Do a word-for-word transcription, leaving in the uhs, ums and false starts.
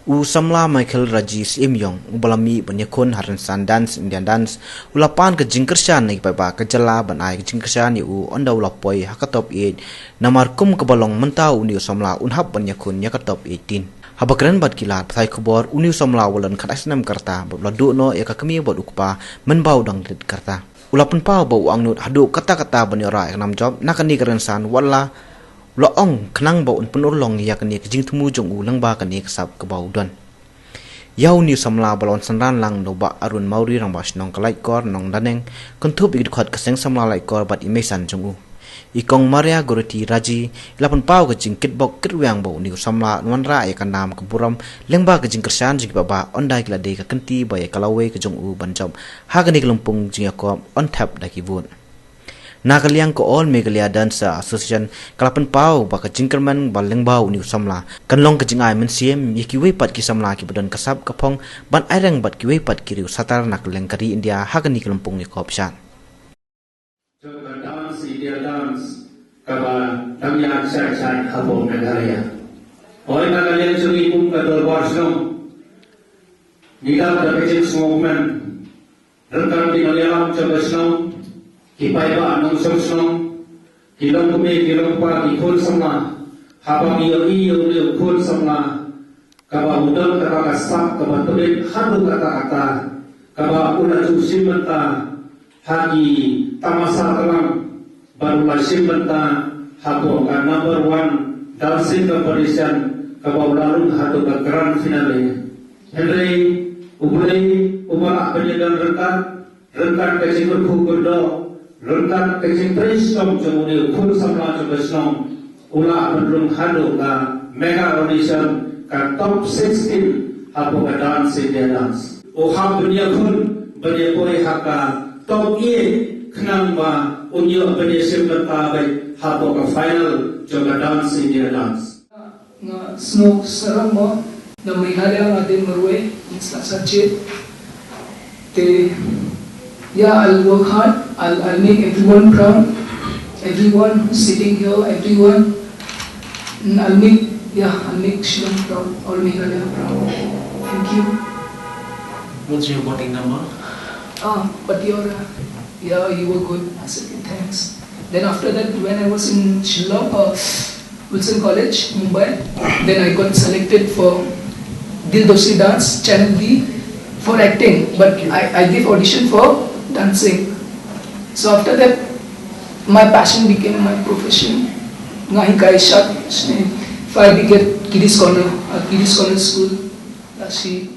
U samla Michael Raji Syiemiong, uba la mih ban ïakhun ha rynsan dance Indian dance, u la pan ka jingkyrshan na ki paidbah ka jylla ban ai ka jingkyrshan ïa u, ynda u la poi ha ka top eight. Namar kum kaba long mynta, une u samla un hap ban ïakhun ïa ka top eighteen. Haba kren bad ki lad pathai khubor, une u samla u la don khatar snem ka rta, bad u la duh noh ïa ka kmie bad u kpa mynba u dang rit ka rta. U la pynpaw ba u angnud haduh katta katta ban ïoh rah ïa ka nam jop na kane ka rynsan, wat la u la ong khnang ba un pynurlong ïa kane ka jingthmu jong u lyngba kane ka sap kaba u don. Ïa une u samla ba la wan synran lang da u Bah Arun Mawrie, Rangbah Shnong ka Laitkor Nongdaneng, kynthup ïa ki dkhot ka Seng Samla Laitkor bad i meisan jong u, i Kong Maria Goretti Raji, i la pynpaw ka jingkitbok kitrwiang ba une u samla un wanrah ïa ka nam ka burom lyngba ka jingkyrshan jong ki paidbah, ynda ki la dei ka kynti ba ïa ka lawei ka jong u ban jop ha kane ka lympung jingïakop yn thep da ki vote. Na ka liang ka All Meghalaya Dancer Association ka la pynpaw ba ka jingkyrmen ba lyngba une u samla kan long ka jingai mynsiem ïa kiwei pat ki samla kiba don ka sap ka phong ban aireng bad kiwei pat ki riew satar na kylleng ka ri India ha kane ka lympung ïakop shad. Jong ka Dance India Dance kaba dang ïaid shai shai hapoh Meghalaya. Hooid, na ka liang jong ngi kum ka Dorbar Shnong, ngi dap da ka jingsngewkmen ryngkat ki nongïalam jong ka shnong, ki paidbah nongshong shnong, ki longkmie ki longkpa, ki khun samla, haba ngi ïohi ïa une u khun samla kaba u don kata ka sap kaba tbit haduh katta katta, kaba u la ju shim bynta ha ki tamasa tlang, bad u la shim bynta hapoh ka number one dancing competition kaba u la rung haduh ka grand finale. Hynrei U Blei uba lah ban ïadon ryngkat, ryngkat ka jingkyrkhu kyrdoh, ryngkat ka jingtrei shitom jong une u khun samla jong ka shnong, u lah ban rung haduh ka mega audition, ka top sixteen hapoh ka Dance India Dance. U hap ban ïakhun ban ïapoi ha ka top eight khnang ba un ïoh ban ïashim bynta beit hapoh ka final jong ka Dance India Dance. Nga sngewsarong mo, na Meghalaya nga dei marwei, ngi sngewsarong. Te, yeah, I'll work hard. I'll, I'll make everyone proud. Everyone who's sitting here, everyone. And I'll make, yeah, I'll make Shillong proud, all Meghalaya proud. Thank you. What's your boarding number? Ah, but you're, uh, yeah, you were good. I said, "Okay, thanks." Then after that, when I was in Shillong, uh, Wilson College, Mumbai, then I got selected for Dil Dosti Dance, Channel V, for acting. But I, I gave audition for dancing. So after that, my passion became my profession. Nga hikai shad shane five wicket Kiddies Corner, uh, Kiddies Corner School. Uh, she